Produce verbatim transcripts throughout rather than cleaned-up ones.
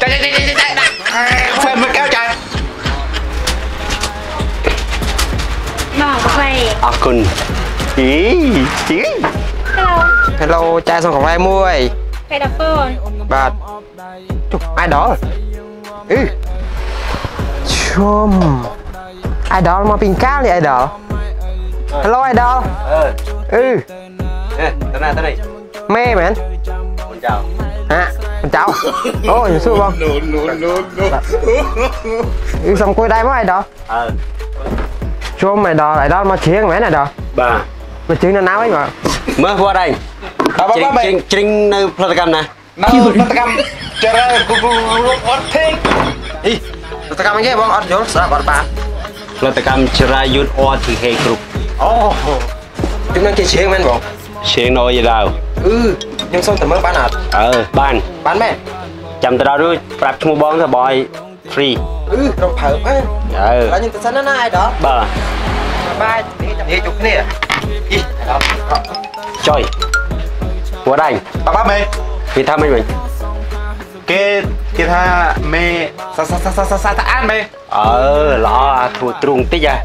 Chạy, chạy, chạy, chạy, chạy, chạy. Ê, cà phê mười kéo chạy. Mong cà phê. Akun. Ih, ih. Hello. Hello, chai song cà phê mui. Cà phê đập phone. Bật. Chụp, Idol. Ư. Chôm. Idol mă ping kal ni Idol. Hello Idol. Ơ. Ư. Ê, tơ anai, tơ anai. Mê mĕn. Con chào. Hă? Con chào. Ô, ñu su bông. No, no, no, no. Ư, song kui đai mă Idol. Ơ. Chôm Idol, Idol mă čing mĕn Idol. Ba. Mă čing nao nao mă. Mơ̆ hua đai. Ba, ba, ba, ba. Čing, čing, čing nao plơtăkăm nă. Nao plơtăkăm čơră gru-, gru-, gru-, gru-, ôr thik. Ih, plơtăkăm anai bông ôr jol, sa ôr ba. Plơtăkăm čơră yut ôr thik hê gru. Ô, čung nao kơ čing mĕn bông. Čing nao yơh đao. Ư, ñu song tơmơ̆ ban ăt. Ơ, ban. Ban mĕn. Čăm tơdrâu đu, prăp čơmu bông tơ bơi. Free. Ư, rong phở mă. Ơ. Lă ñu tơ săn nă Idol. Ba. Ba, ih, čăm hê čuk ni. Ih, Idol. Čoi. Hua đai. Ba, ba mơi. Kơ tha mơi mơi. Kơ, kơ tha mơi. Sa, sa, sa, sa, sa, sa, ta an mơi. Ơ, lă, thu trung tih ya.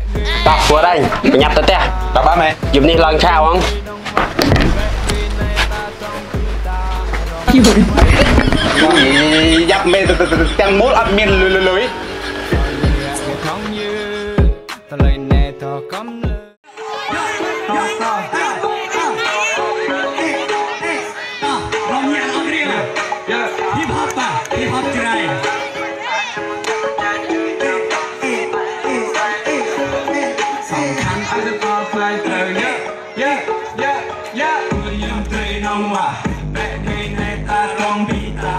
Ta hua đai. Pơñăp tơ teh. Ba, ba mơi. Yum ni lăng chao ong. Ui, yap mơi tơ, tơ, tơ, tơ, teng mul ăt min lui, lui, lui. Hip hop ta, hip hop Jrai. Song khăn ăt kơ plơi plơi yơh. Yơh, yơh, yơh. Tơlơi yơm drơi nong wah, bĕ drơi anai ta rong ƀing ta.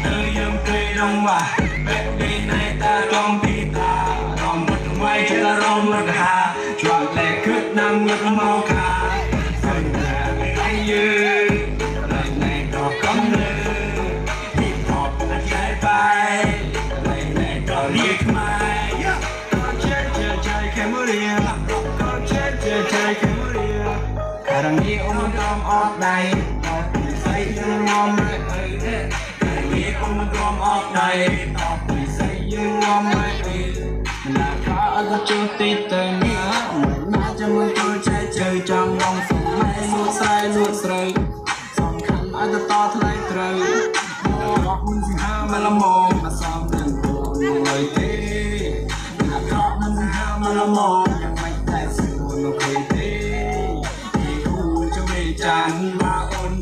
Tơlơi yơm drơi nong wah, bĕ drơi anai ta rong ƀing ta. Rong mŭt rơngai čơla rong mŭt ha, čuă lĕ kơt nam mŭt mâo kha. Sơng rơngai yơh, tơlơi anai dŏ kơm lơ. Hip hop anai ƀai, tơlơi anai dŏ riê kmai. Yơh. Arăng ngă ôm gom ôp đai, tŏ pui sai yơng ngŏm rai ơi. Arăng ngă ôm gom ôp đai, tŏ pui sai yơng ngŏm rai ơi. Mơnă kơ ăt čuh tĭ tơngia, mơnă čăm mơ̆ng tui čai čai čăm mơ̆ng sum mai lu srai lu srai. Sum khăn ăt tŏ tơlơi trơi. Rŏk mơ̆n sing ha mă lăm mơ̆ng, mă sum năn tui mơ̆ng lơi tê. Rŏk mơ̆n sing ha mă lăm mơ̆ng, yang mai tai sing mơ̆ng lơi tê. Ih u čăm mê čan mă ôn